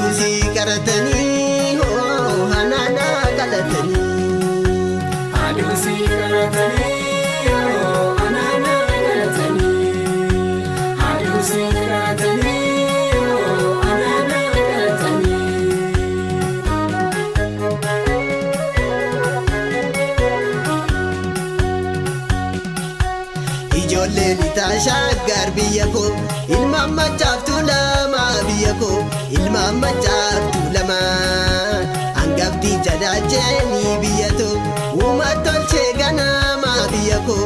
Haaduu qaratanii hoo hanaanaa qalatanii. Haaduu qaratanii hoo hanaanaa qalatanii. Haaduu qaratanii hoo hanaanaa qalatanii. Ijoolleen itaa shaggar biyya koo, ilmaan macaaftuu lama biyya koo, ilmaan macaaftuu lama. Hangafticha daacheenii biyya too, uumaa tolchee ganama biyya koo.